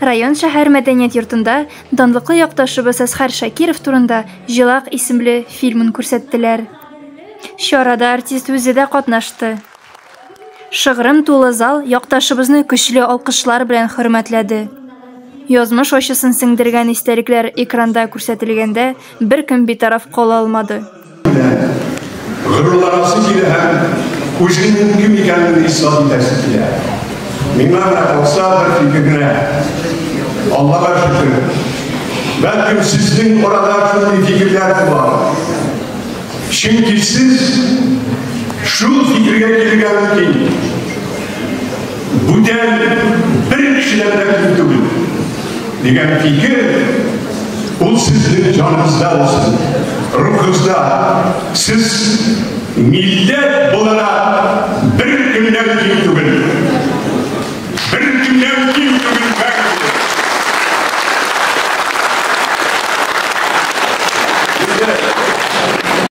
Район шәһәр мәдәният йортында данлыклы якташыбыз Әсхәр Шакиров турында Җылак исемле фильмын күрсәттеләр. Чарада артист үзе дә катнашты. Шыгрым тулы зал якташыбызны көчле алкышлар белән хөрмәтләде. Язмыш ачысын сеңдергән истәлекләр экранда күрсәтелгәндә беркем битараф кала алмады. Горурланасы килә һәм үзеңнең кем икәнеңне исбат итәсе килә. Миңа менә калса бер фикер генә. Аллага шөкер. Бәлкем сезнең арада шундый фикерләр туа. Чөнки сез шул фикергә килергә мөмкин. Бүтән бер кешедән дә ким түгел дигән фикер ул сезнең җаныгызда булсын, рухыгызда. Сез милләт буларак беркемнән ким түгел. Беркемнән ким.